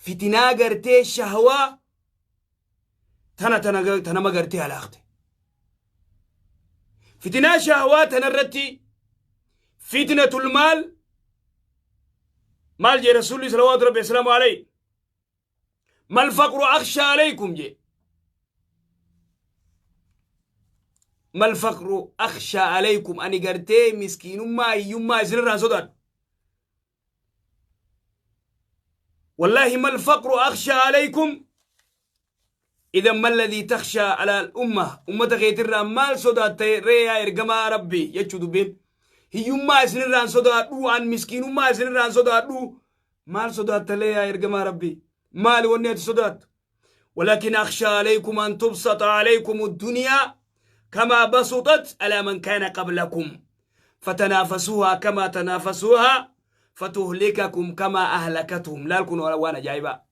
Fitinaa gartee shahwaa tana tana tanama gartee halaakte. Fitinaa shahwaa tanarratti fitnatul maal maal jee Rasuulli salawaatu rabbi assalaamu alayhi. Mal faqru akhsha alaykum jee. Mal faqru akhsha alaykum ani gartee miskiinummaa hiyyummaa isinirraan sodaadhu. والله ما الفقر أخشى عليكم إذا ما الذي تخشى على الأمة أمة غيتر مال صدات ريا إرجما ربي يجوا دبين هيوما سنران صدات عن مسكين ما سنران صدات مال صدات ليا إرجما ربي مال ونيت صدات ولكن أخشى عليكم أن تبسط عليكم الدنيا كما بسطت على من كان قبلكم فتنافسوها كما تنافسوها فتهلككم كما أهلكتهم. لا لكم ولا وانا جايبا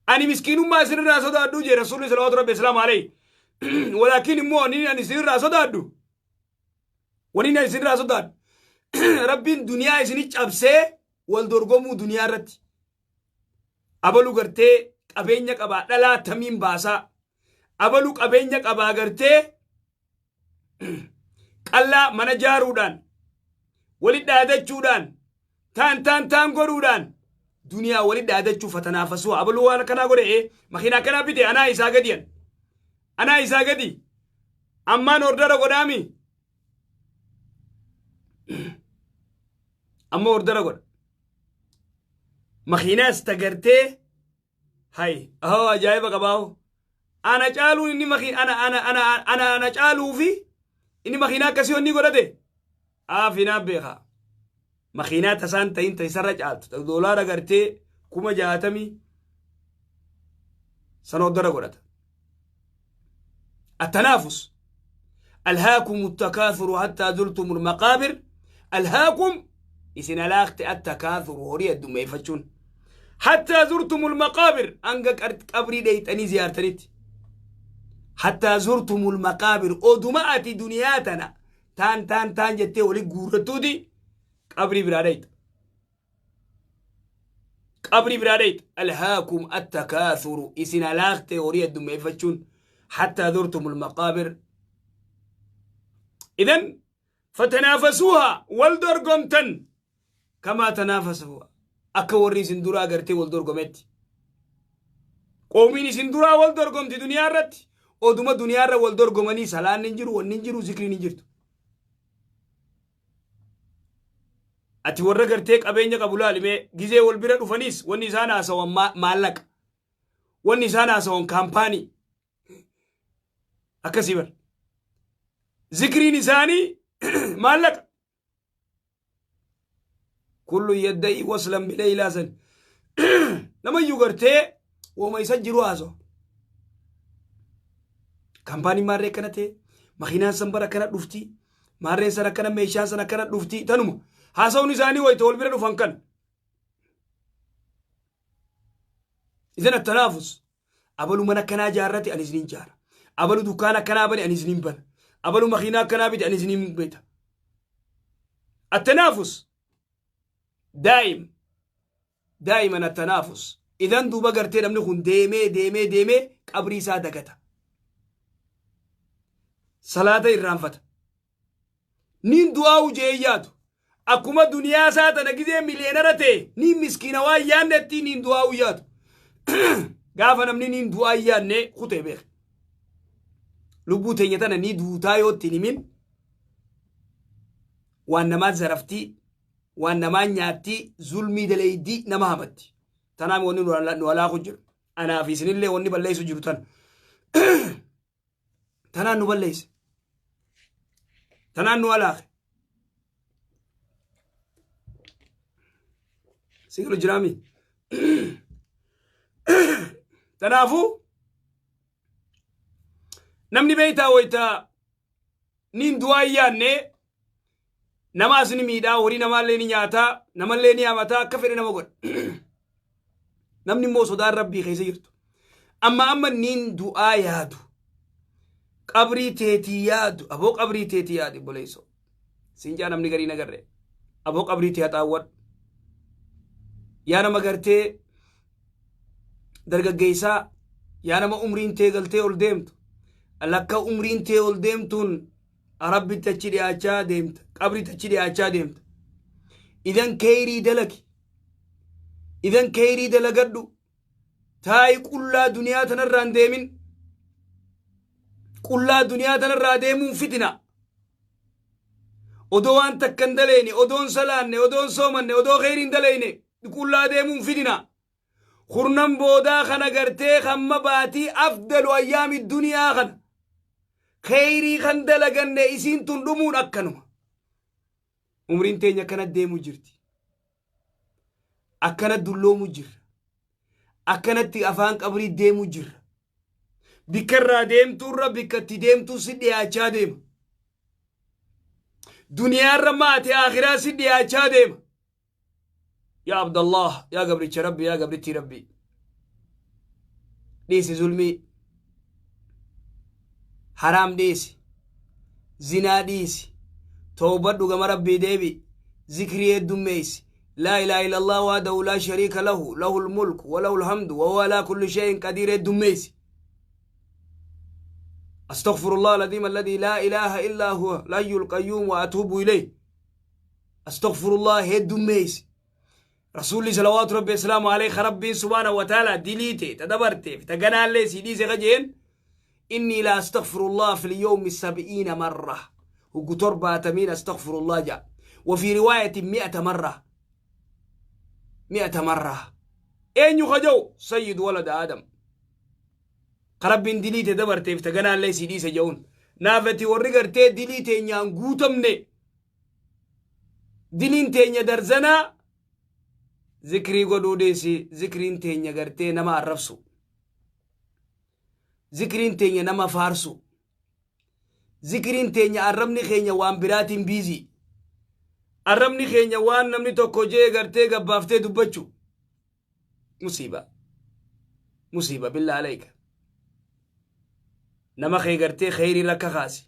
أنا مسكين ما سنر راسو دادو جي رسول الله صلى الله عليه عليه ولكن مو أني أنا سنر راسو دادو وني أنا سنر راسو داد ربي الدنيا سنيش أبسه والدرجمو دنيا رت أبلو قرتي أبينك أبا لا تميم باسا أبلو أبينك أبا قرتي الله منجارودان ولد هذا جودان تان تان تان قرودان دنيا ولد هذا تشوف فتنافسوا أبلو أنا كنا قري إيه ما خينا كنا بدي أنا إساقديان أنا إساقدي أما نوردر قدامي أما أوردر قد ما خينا استقرتي هاي أهو جايبة قباو أنا جالو إني ما خين أنا أنا أنا أنا أنا جالو في إني ما خينا كسيوني قردي آفينا بيها مخينات تسان تين تيسرج آلت دولار أغرتي كوما جاتمي سنودر غرت التنافس ألهاكم التكاثر حتى زرتم المقابر ألهاكم إسنا لاخت التكاثر هوري الدم يفتشون حتى زرتم المقابر أنك قبري ديت أني زيارتنيت حتى زرتم المقابر أدمأتي دنياتنا تان تان تان جتي ولي غورتو دي قبري براديت قبري براديت ألهاكم التكاثر إسنا لاغتي وريد الدم يفتشون حتى زرتم المقابر إذن فتنافسوها والدرقمتن كما تنافسوها أكوري سندورا قرتي والدرقمت قوميني سندورا والدرقمت دنيا رت ودوما دنيا رت والدرقمني سلان ننجرو وننجرو ذكري ننجرتو Ati warra gartee qabeenya qabu laalimee gizee wal bira dhufanis wanni isaan haasawan maallaqa wanni isaan haasawan kaampaanii akkasii bar zikriin isaanii maallaqa kullu yadda'i waslan bilaylaa san namayyuu gartee wooma isa jiru haasawa kaampaanii maarree akkana ta'e makiinaan san bara akkana dhufti maarreen san akkana meeshaan san akkana dhufti tanuma haasawni isaanii wayita wal bira dhufan kan idan attanaafus abalu mana akkanaa jaarrate ani isiniin jaara abalu dukkaana akkanaa bane ani isiniin bana abalu makiinaa akkanaa bite ani isiniin bita attanaafus daa'im daa'iman attanaafus idan duuba gartee namni kun deemee deemee deemee qabrii isaa dagata salaata irraanfata niin du'aa ujee yaadu Akkuma duniyaa isaa tana gizee miliyeenara ta'e ni miskiina waan yaannetti niin du'aa yaadu. Gaafa namni niin du'aa yaanne kutee beeka. Lubbuu teenya tana ni duutaa yoo ittiin himin waan namaa zaraftii waan namaa nyaattii zulmii daleeydii nama hamatti. Tanaaf wanni nu alaaku jiru. Anaaf isinillee wanni balleessu jiru tana. Tanaan nu balleesse. Tanaan nu alaake. Sigalu jiraami. Tanaafuu namni beektaa wayita niin du'aa hin yaadne namaas ni miidhaa horii namaallee ni nyaataa namallee ni hamataa akka fedhe nama godha. Namni immoo sodaan rabbii keessa jirtu. Amma amma niin du'aa yaadu qabrii teetii yaadu aboo qabrii teetii yaadu obboleessoo. Siin jaa namni garii nagarre aboo qabrii tee haxaawwadhu. Yaa nama gartee Dargaggeessaa, yaa nama umriin tee galtee ol deemtu, lakka umriin tee ol deemtuun Rabbitti achi dhiyaachaa deemta, qabritti achi dhiyaachaa deemta. Idan keeyrii dalagi, idan keeyrii dalagadhu, taa'i qullaa duniyaa tanarraa hin deemin. Qullaa duniyaa tanarraa deemuun fitina. Odoo waan takka hin daleyne, odoo hin salaanne, odoo hin soomanne, odoo keeyrii hin daleyne qullaa deemuun fitina. Kurnan boodaa kana gartee hamma baatii afdalu ayyaami duniyaa kana keeyrii kan dalaganne isiin tun dhumuun akkanuma. Umriin teenya akkana deemu jirti. Akkana dulloomu jirra. Akkanatti afaan qabrii deemu jirra. Bikka irraa deemtuurra bikka itti deemtuu si dhiyaachaa deema. Duniyaarra maati akhiraa si dhiyaachaa deema. Yaa Abdallah, yaa gabricha Rabbi, yaa gabrittii Rabbi. Dhiisi zulmii. Haraam dhiisi. Zinaa dhiisi. Tawbadhu, gama Rabbii deebi. Zikrii heddummeessi. Laa ilaaha illallah wahdahu laa shariika lahu, lahul mulku wa lahul hamdu wa huwa alaa kulli shay'in qadiir heddummeessi. Astaghfirullah al-azim alladhi laa ilaaha illaa huwa al-hayyul qayyum wa atuubu ilayh. Astaghfirullah heddummeessi. Rasuulli salawaatu rabbi islaamu alayhi, Rabbiin subhaanahu wa ta'ala dilii ta'e ta dabarteef ta ganaallee sii dhiise ka jeen, inni la astaghfirullah fil yawmi 70 marra, huggu 70n astaghfirullah ja, wa fi riwaayatin 100 marra, 100 marra. Eenyu ka jau? Sayyid walada Aadam, ka Rabbiin dilii ta'e dabarteef ta ganaallee sii dhiise ja'uun. Naafati warri gartee dilii teenyaan guutamne, diliin teenya darzanaa, zikrii godhuu dhiisi. Zikriin teenya gartee nama arrabsu, zikriin teenya nama faarsu, zikriin teenya arrabni keenya waan biraatiin busy. Arrabni keenya waan namni tokko jee gartee gabbaaftee dubbachu. Musiiba, musiiba. Billaa alayka, nama kee gartee kheyrii rakka kaasi,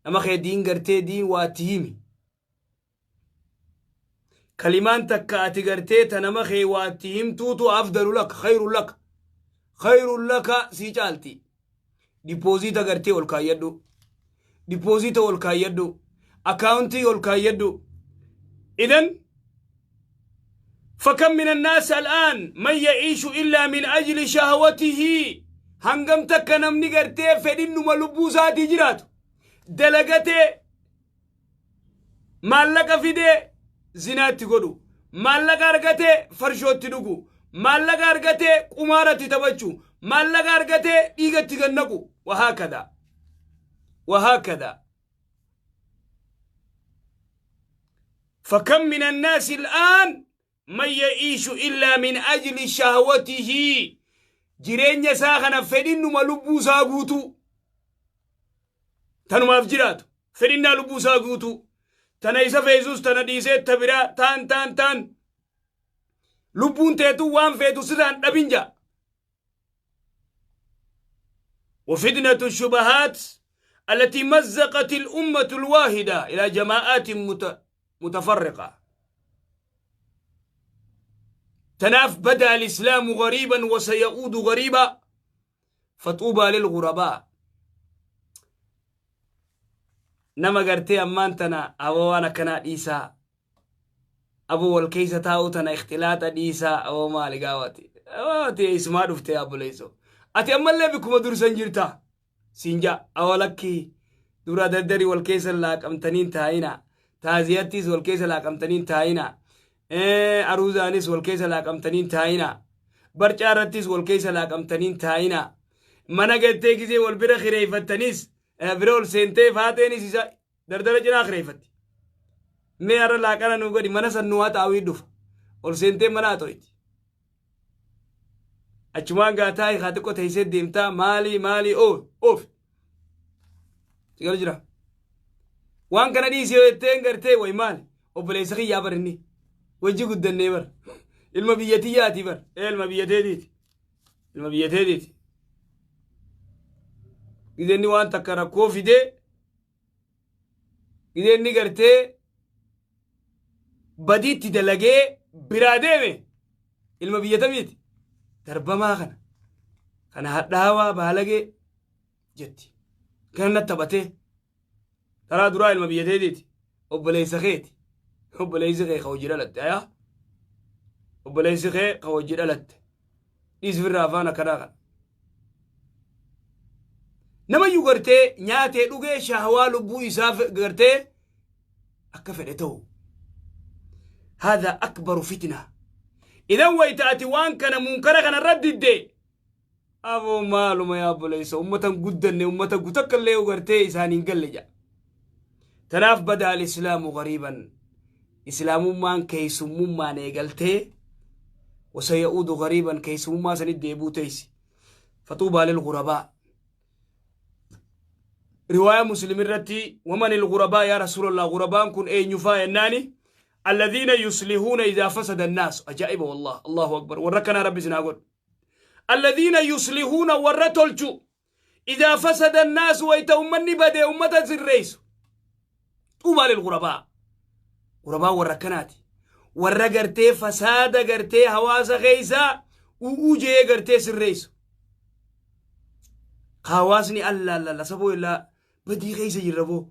nama kee diin gartee diin waatti himi. Kalimaan takka ati gartee ta nama kee waatti himtuutu afdalu laka, khayrun laka, khayrun laka, sii caalti. Deposit gartee ol kaayyadhu, deposit ol kaayyadhu, akkaawuntii ol kaayyadhu. Idan فكم من الناس الآن من يعيش إلا من أجل شهوته؟ Hangam takka namni gartee fedhinnuma lubbuu isaatii jiraatu, dalagatee maallaqa fidee zinaatti godhu, maallaqa argatee farshootti dhugu, maallaqa argatee qumaaratti taphachuu, maallaqa argatee dhiigatti gannaqu, وهكذا وهكذا. فكم من الناس الآن من يعيش إلا من أجل شهوته؟ Jireenya isaa kana fedhinnuma lubbuu isaa guutuu tanumaaf jiraatu, fedhinnaa lubbuu isaa guutuu tana isa feesus, tana dhiisee ta biraa taan taan taan lubbuun teetu waan feetu sirraan dhabin jaa. وفتنة الشبهات التي مزقت الأمة الواحدة إلى جماعات متفرقة. تناف بدأ الإسلام غريبا وسيعود غريبا، فطوبى للغرباء. Nama gartee ammaan tana aboo waan akkanaa dhiisaa, aboo wal keessa taa'uu tana, ikhtilaaxa dhiisaa. Aboo maali gaawati ati eessumaa dhufte abboleessoo? Ati ammallee bikkuma dursan jirta siin jaa. Awwa, lakkii, dura dardarii wal keessa laaqamtaniin taa'ina, taaziyattis wal keessa laaqamtaniin taa'ina, aruuzaanis wal keessa laaqamtaniin taa'ina, barcaa irrattis wal keessa laaqamtaniin taa'ina, mana gartee gisee wal bira kireeffattanis bira ol seentee faateenis isa dardara cinaa kireeffatti. Mee har'a laaqana nuu godhi, mana san nuu haa taa'uu dhufa. Ol seentee mana haa to'iti. Achumaan gaa taa'i, haa xiqqoo teessee deemtaa, maalii maalii oof oof. Sigalu jira. Waan kana dhiisii yoo jetteen gartee way maali? Obboleessa kiyyaa bar, inni. Wajji guddannee bar. Ilma biyya tiyyaati bar. Ilma biyya teetiiti. Ilma biyya teetiiti. Gizeenni waan takka rakkoo fidee, gizeenni gartee badiitti dalagee biraa deeme, ilma biyya tamiiti. Darbamaa kana. Kana hadhaawaa baalagee jetti. Kana natti taphatee. Taraa duraa ilma biyya teetiiti. Obboleessa keeti. Obboleessi kee ka hojii dhalatte ayaa. Obboleessi kee ka hojii dhalatte. Dhiisi firraa afaan akkanaa kana. Namayyuu gartee nyaatee dhugee shahawaa lubbuu isaa gartee akka fedhe ta'u. Haadha akbaru fitna. Idan wayita ati waan kana munkara kana irra didde. Aboo maaluma yaa obboleessa, ummatan guddanne, ummata gutakka illee gartee isaan hin galle jedha. Tanaaf bada al-islaamu gariiban, islaamummaan keessummummaan eegaltee, wasaya'uudu gariiban, keessummummaa sanitti deebuu teessi. Faxuubaa lil ghurabaa. Riwaaya Muslim irratti, waman il ghurabaa yaa Rasuulallah, ghurabaan kun eenyufaa jennaani, alladhiina yuslihuuna idaa fasada annaas. Ajaa'iba wallah, Allahu akbar, warra kanaa Rabbi isin haa godhu. Alladhiina yuslihuuna, warra tolchu, idaa fasada annaas, wayta ummanni bade ummata sirreessu. Xuubaa lil ghurabaa. Ghurabaa warra akkanaati. Warra gartee fasaada gartee hawaasa keessaa u'uu jee gartee sirreessu. Hawaasni allaallalla saboo illaa badii keessa jirra boo.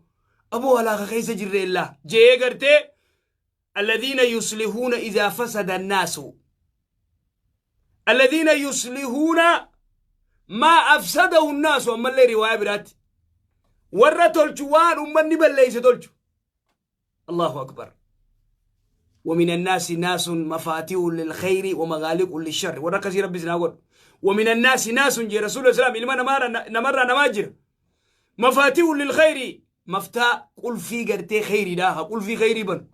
Aboo halaaka keessa jirra illaa jee gartee, alladhiina yuslihuuna idaa fasada annaasu. Alladhiina yuslihuuna maa afsadahu nnaasu, ammallee riwaaya biraatti. Warra tolchu, waan ummanni balleeyse tolchu. Allahu akbar. ومن الناس ناس مفاتيح للخير ومغاليق للشر. Warra akkasii Rabbi isin haa godhu. ومن الناس ناس jee Rasuulli Islaam, ilma namarraa namaa jira. مفاتيح للخير, maftaa qulfii gartee kheyriidha, ha qulfii kheyrii banu.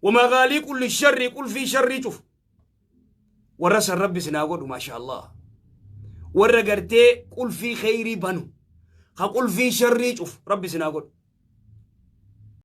ومغاليق للشر, qulfii sharrii cufu. Warra san Rabbi isin haa godhu, maasha Allah. Warra gartee qulfii kheyrii banu, ha qulfii sharrii cufu Rabbi isin haa godhu.